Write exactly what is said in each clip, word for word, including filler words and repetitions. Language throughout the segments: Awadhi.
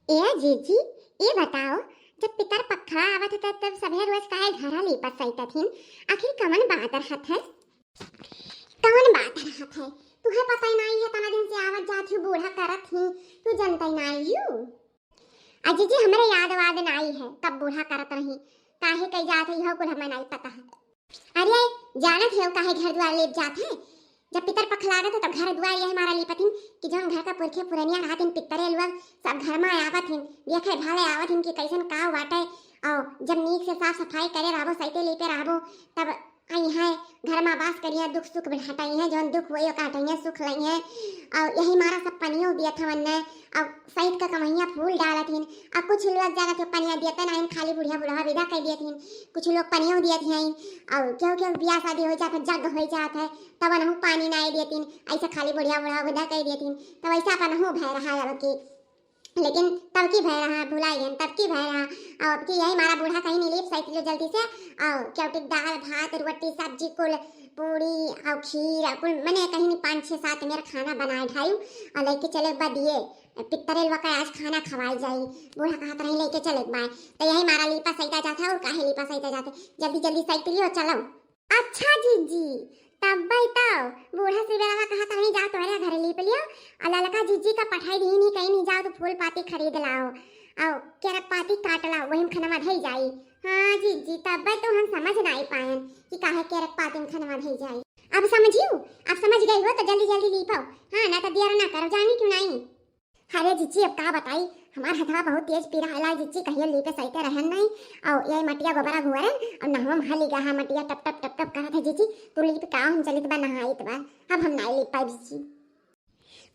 ए जीजी, ए बताओ, जब पितर पखला आवत है तब, तब सभे रोज काहे घरा लीपत सैतत हिन? आखिर कवन बात रहत है? कवन बात रहत है? तुहे पता ही नाई है, तना दिन से आवत जात ही बूढ़ा करत ही, तू जनता ही नाई यू। आ जीजी, हमरे याद वाद नाई है कब बूढ़ा करत रही, काहे कई जात है, यह कुल हमें नाई पता है। अरे, जानत है काहे घर द्वार लेप जात है? जब पितर पखलागत है तो घर द्वार यह मारा लीपत हिन कि जौन घर का पुरखे पुरनिया रहत हिन, पितरे लोग सब घर में आवत हिन, देखे भाले आवत हिन कि कैसन का बाटे। और जब नीक से साफ सफाई करे रहबो, सैते लीपे रहबो, तब आई है घर में वास करिए, दुख सुख हटाई है, जौन दुख होई ओका हटाई है, सुख लई है। और यही मारा सब पनियो दियत हवन ने, और सैत का कमैया फूल डालत हिन। और कुछ लोग जाना के पनिया दियत ना हिन, खाली बुढ़िया बुढ़वा विदा कर दियत हिन। कुछ लोग पनियो दियत हिन, और केहू केहू बियाह शादी हो जात है, जग हो जात है, तब नहु पानी नाई देतिन, ऐसे खाली बुढ़िया बुढ़वा विदा कर देतिन। तब ऐसे अपन नहु भय रहा अब की, लेकिन तब की भय रहा, भुलाई गए तब की भय रहा। और अब की यही मारा बूढ़ा कहीं नहीं लीप सैत लो जल्दी से, और केवटी दाल भात रोटी सब्जी कुल, पूरी और खीर और कुल, मने कहीं नहीं पाँच छः सात मेर खाना बनाए ढाई और लेके चले बा दिए पितरेलवा का आज खाना खवाई जाई। बूढ़ा कहत रही लेके चले बाय, तो यही मारा लीपा सैता जाता है। और काहे लीपा सैता जाते, जल्दी जल्दी सैत लियो चलो। अच्छा जीजी, तब तो बूढ़ा से बेलवा कहा तहनी जाओ तोहरे घरे लीप लियो, और ललका जीजी का पठाई दी नहीं कहीं नहीं जाओ तो फूल पाती खरीद लाओ, और केरक पाती काट लाओ, वही में खनवा धई जाई। हाँ जीजी, तब तो हम समझ नाई पायन कि काहे केरक पाती में खनवा धई जाई। अब समझियो, अब समझ गई हो तो जल्दी जल्दी लीपो। हाँ, ना तो देर ना करो, जानी क्यों नाई। अरे जिच्ची, अब का बताई, हमार हथवा बहुत तेज पिराए लाग जिच्ची, कहियो लीपे सैते रहन नहीं। और ये मटिया गोबरा घुअरन और नहवा में हली गहा मटिया टप टप टप टप करत है जिच्ची। तू लीप का, हम चलित बा नहाइत बा, अब हम नाई लीप पाई जिच्ची।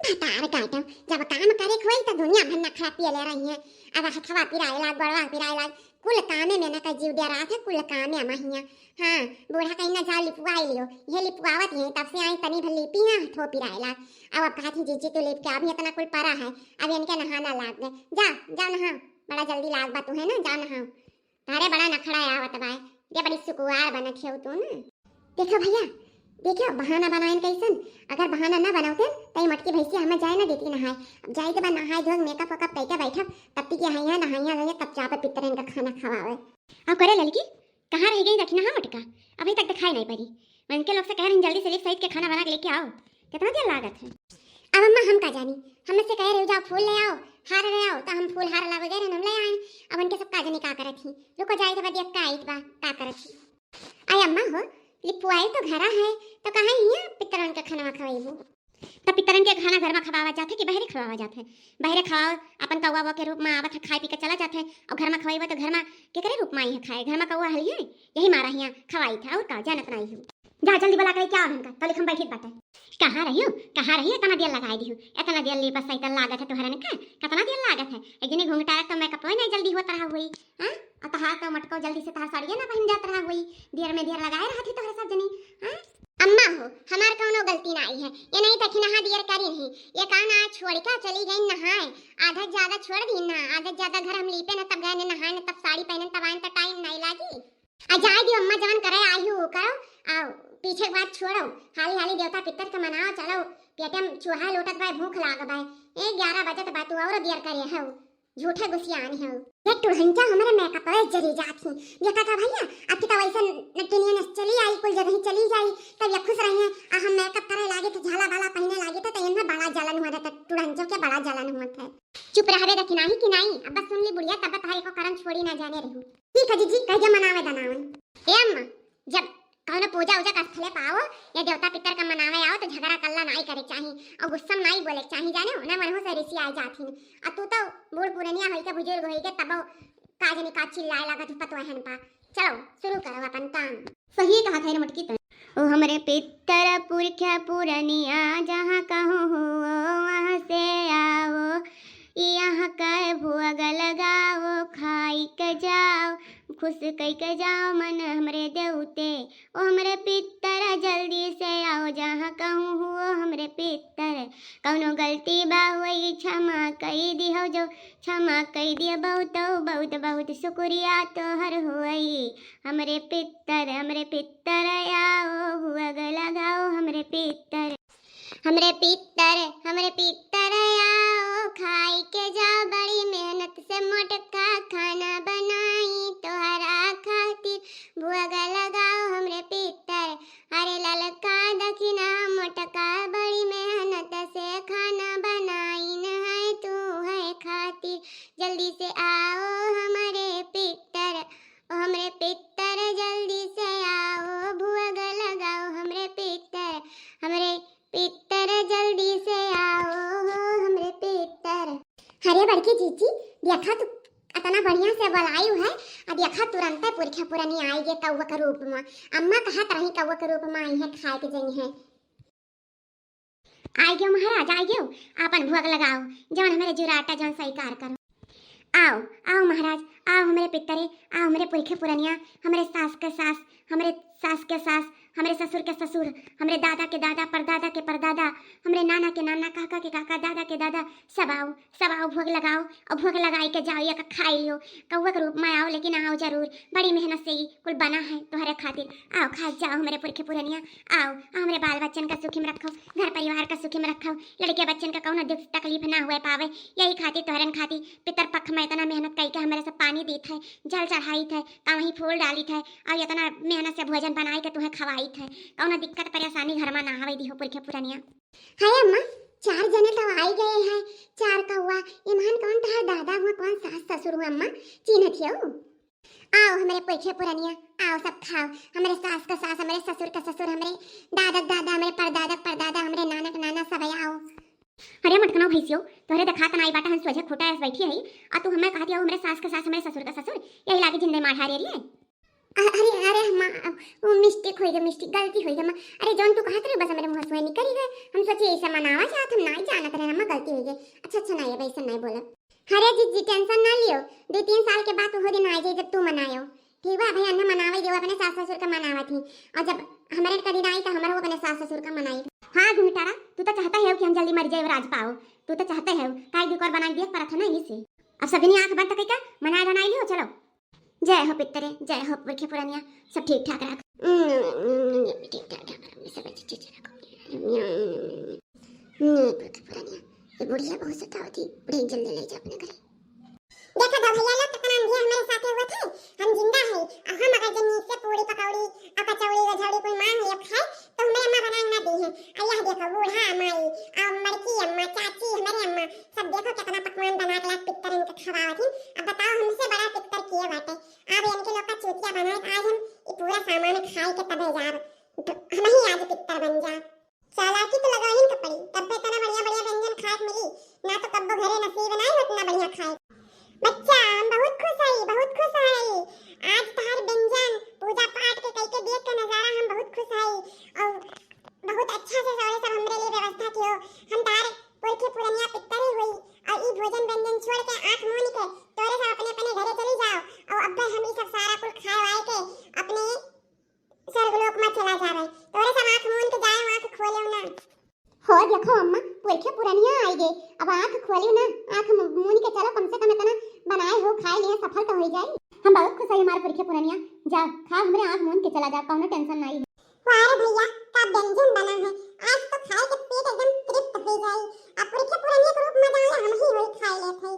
भतार काटो, जब काम करे के होई तो दुनिया भर नखरा पियले रही है। अब हथवा पिराए लाग, गोड़वा पिराए लाग, कुल कामे में ना का जीव दे रहा था, कुल कामे महिया। हाँ, बूढ़ा कहीं ना जाओ लिपवाई लियो, ये लिपवावत है तब से आई तनी भर लीपी ना हथो पिराए लाग। अब, अब कहत ही जीजी तू लीप के अभी इतना कुल परा है, अब इनके नहाना लाग गए। जा, जा नहा, बड़ा जल्दी लाग बा तू है ना, जा नहा। तारे बड़ा नखड़ा आवत बाय, ये बड़ी सुकुवार बनत है तू ना। देखो भैया, देखो बहाना बनाइन कैसन, अगर बहाना ना बनावते तई मटकी भैंसी हमें जाए ना देती नहाए। अब जाए तो बा नहाए धोए मेकअप वेकअप कई के बैठब, तब तक यहाँ यहाँ नहाइया धोइया तब जाबे पितरन का खाना खवावे। अब करे ललकी, कहाँ रह गई दखिना हाँ मटका, अभी तक दिखाई नहीं पड़ी। मैं इनके लोग से कह रही हूँ जल्दी से लिप सहित के खाना बना के लेके आओ। कितना देर लागत है? अब अम्मा हम का जानी, हम से कह रहे हो जाओ फूल ले आओ, हार ले आओ, तो हम फूल हार लावे गए रहन, हम ले आए। अब उनके सब का जानी का करत ही, रुको जाए तो बदिया का आइत बा, का करत ही। आई अम्मा हो, लिपुआई तो घरा है, तो कहाँ हिया पितरन के खाना खवाइबू? तब पितरन के खाना घर में खवावा जात है कि बहरे खवावा जात है? बहरे खवाओ, अपन कौआ वो के रूप में आवत है, खाए पी के चला जात है, और घर में खवाइबा तो घर में केकरे रूप में आई है खाए? घर में कौआ हली है, यही मारा हिया खवाई था, और का जानत नहीं हूँ। जा जल्दी बुला के लेके आओ इनका, तलिक हम बैठित बाटे। कहाँ रहियो, कहाँ रहियो, इतना देर लगाई दिहु, इतना देर ले बस साइकिल लागत है तोहरन का, कितना देर लागत है? एक जने घूंघटा रख तो मेकअप नहीं जल्दी होत रहा हुई, हाँ? और तहार तो मटको जल्दी से तहार साड़िया ना पहन जात रहा हुई, देर में देर लगाए रहत ही तोहरे सब जनी, हाँ? अम्मा हो, हमार कौनो गलती ना आई है, ये नहीं तखी नहा दियर करी नहीं, ये का ना छोड़ के चली गई नहाए, आधा ज्यादा छोड़ दी ना, आधा ज्यादा घर हम लीपे न तब गए न नहाए न तब साड़ी पहने तब आए तो टाइम नहीं लागी। आ जाए दियो अम्मा, जवन करे आई हो करो, आ पीछे के बात छोड़ो, हाली हाली देवता पितर के मनाओ, चलो पेटे में चूहा लोटत बाय, भूख लाग बाय, ए ग्यारह बजत बा, तू और देर करे हो, झूठे गुसियान हो। ये टुढ़ंचा हमरे मेकअप पे जरी जात ही, देखा था भैया, आपकी तो वैसे नटिनिया नस चली आई, कुल जगह ही चली जाई, तब ये खुश रही है, आ हम मेकअप करे लागे थे, झाला बाला पहने लागे थे, तो इनमें बड़ा जलन हुआ था, टुढ़ंचों के बड़ा जलन हुआ था। चुप रहबे दखिनाही कि नाई, अब बस सुन ली बुढ़िया, तब तहारे को करम छोड़ी ना जाने रहू। ठीक है जीजी, कह दिया मनावे दनावे। ए अम्मा, जब कौनो पूजा उजा का स्थले पाओ या देवता पितर का मनावे आओ तो झगड़ा कल्ला नाई करे चाही और गुस्सा में नाई बोले चाही, जाने हो ना, मनहु से रिसी आ जात ही। आ तू तो बूढ़ पुरनिया होई के बुजुर्ग होई के तबो का जनी का चिल्लाए लागत हो पतोहन पा। चलो शुरू करो अपन काम। सही कहा था रे मोटकी तन। ओ हमरे पितर पुरखा पुरनिया, जहाँ कहूँ हुओ वहाँ से आओ, यहाँ कर भुअग लगाओ, खाई के जाओ, खुश कई के जाओ मन हमरे देवते। ओ हमरे पितर जल्दी से आओ, जहाँ कहूँ हुओ हमरे पितर। कौनो गलती बा होई क्षमा कई दिहो जो, क्षमा कई दियो बहुत, बहुत, बहुत शुक्रिया तोहर होई। हमरे पितर, हमरे पितर आओ, भुअग लगाओ, हमरे पितर। हमरे पितर, हमरे पितर आओ, खाई के जाओ, बड़ी मेहनत खातिर, जल्दी से आओ हमरे पितर, ओ हमरे पितर जल्दी से आओ, भुअग लगाओ हमरे पितर, हमरे पितर जल्दी से आओ हो हमरे पितर। अरे बड़की जीजी, देखा तू अतना बढ़िया से बोलायु है, आ देखा तुरंते पुरखे पुरनिया आइ गे कौआ के रूप में। अम्मा कहत रही कौआ के रूप में आई है, खाए के जइहैं। आइ गयो महाराज, आइ गयो, आपन भुअग लगाओ, जौन हमरे जुराटा जौन स्वीकार करो। आओ, आओ महाराज, आओ हमरे पितरे, आओ हमरे पुरखे पुरनिया, हमरे सास के सास, हमरे सास के सास, हमरे ससुर के ससुर, हमरे दादा के दादा, परदादा के परदादा, हमरे नाना के नाना, काका के काका, दादा के दादा, सब आओ, सब आओ, भोग लगाओ, और भोग लगाई के जाओ, या खाई लियो, कौआ के रूप में आओ, लेकिन आओ जरूर। बड़ी मेहनत से ई कुल बना है तोहरे खातिर। आओ, खा जाओ हमरे पुरखे पुरनिया, आओ, आओ हमरे बाल बच्चन का सुखी में रखो, घर परिवार का सुखी में रखो, लड़के बच्चन का कौनो दुख तकलीफ ना हुए पावे, यही खातिर तोहरन खातिर पितर पख में इतना मेहनत कई के हमरे सब पानी दीत है, जल चढ़ाइत है, तवहीं फूल डालित है, और इतना मेहनत से भोजन बनाई के तुहें खवाइत है। कौनो दिक्कत परेशानी घर में ना आवे दिहो पुरखे पुरनिया। हाय अम्मा, चार जने तो आई गए हैं, चार कौआ, इम्हन कौन तहार दादा हुआ, कौन सास ससुर हुआ अम्मा, चिन्हत हो? आओ हमरे पुरखे पुरनिया, आओ सब खाओ, हमरे सास का सास, हमरे ससुर का ससुर, हमरे दादा का दादा, हमरे परदादा का परदादा, हमरे नाना का नाना, सब आओ। अरे मटकना भैंसियो, तोहरे देखात नाई बाटा, हम सोझे खूटा ऐस बैठी है, आ तू हमें कहती हो हमरे सास का सास, हमरे ससुर का ससुर, यही लागे जिंदे मार हारे रही है। अ-, अरे, अरे, माँ, वो mistake होई गे, mistake, गलती होई गे, माँ। अरे, जौन तू कहत रहे, बस हमरे मुँह से निकल गए। हम सोचे, ऐसे मनावा चाहत, हम नाई जानत रहे, माँ, गलती होई गे। अच्छा, अच्छा, नाई, अब ऐसे नाई बोला। अरे जीजी, tension ना लियो, दो तीन साल के बाद वो दिन आ जाए, जब तू मनायो। ठीक बा, अभी अन्ना मनावे दियो, अपने सास ससुर का मनावत ही, और जब हमरे कदी ना आई, तो हमरो अपने सास ससुर का मनाई। हाँ, घुंघटारा, तू तो चाहता है कि हम जल्दी मर जाए, राज पाओ। तू तो चाहता है, काहे दुख और बनाई दिए परत है ना, यही से। अब सभी ने आँख बंद करके मनाए बनाई लियो, चलो। जय हो पितरे, जय हो पुरखे पुरनिया, सब ठीक ठाक रख। ठीक ठाक रख, सब अच्छे से रखो। नहीं, पुरखे पुरनिया, ये बुढ़िया बहुत सतावत ही, बुढ़िया जल्दी ले जा अपने घरे। देखा दो भैया लोग, कितना अन्याय हमारे साथे हुआ थे। हम जिंदा है, और हम अगर जब नीक से पूड़ी पकौड़ी और कचौड़ी गझौड़ी कोई मांग ले खाए, तो हमारे अम्मा बना ना दी है। और यह देखो, बूढ़ा माई और मड़की अम्मा, चाची, हमारे अम्मा, सब देखो कितना पकवान बना के लाग पितर इनके खवावत ही। अब बताओ, हमसे बड़ा पितर किए बाटे। अब इनके लोग का चूतिया बनाए, आज हम ये पूरा सामान खाए के तबे जाब। हम ही आज पितर बन जा। चालाकी तो लगाइन के पड़ी, तब्बे इतना बढ़िया बढ़िया व्यंजन खाए के मिली, ना तो कब्बो घरे नसीब ना होत ना बढ़िया खाए। बच्चा, हम बहुत खुश हई, बहुत खुश हई। आज तहार व्यंजन पूजा पाठ के कई के देख के नजारा हम बहुत खुश हई, और बहुत अच्छा से सारे सब हमरे लिए व्यवस्था कियो। हम तार पुरखे पुरनिया पितर ही हुई, और ई भोजन व्यंजन छोड़ के आँख मूंद के तोरे सब अपने अपने घरे चली जाओ, और अब हम ई सब सारा कुल खाए वाए के अपने स्वर्गलोक में चला जावे। तोरे सब आँख मूंद के जाए, आँख खोले ना। हो देखो अम्मा, पुरखे पुरनिया आई गे, अब आँख खोले ना, आँख मु-, मूंद के चलो, कम से कम इतना बनाए हो, खाए लिए, सफल तो हो जाए। हम बहुत खुश है हमारे पुरखे पुरनिया, जाओ खाओ, हमरे आँख मूंद के चला जाओ, कौनो tension नहीं है। वाह रे भैया, का व्यंजन बना है, आज तो खाए के पेट एकदम तृप्त हो जाए। अब पुरखे पुरनिया के रूप में जाओ, हम ही होई खाए लेत है।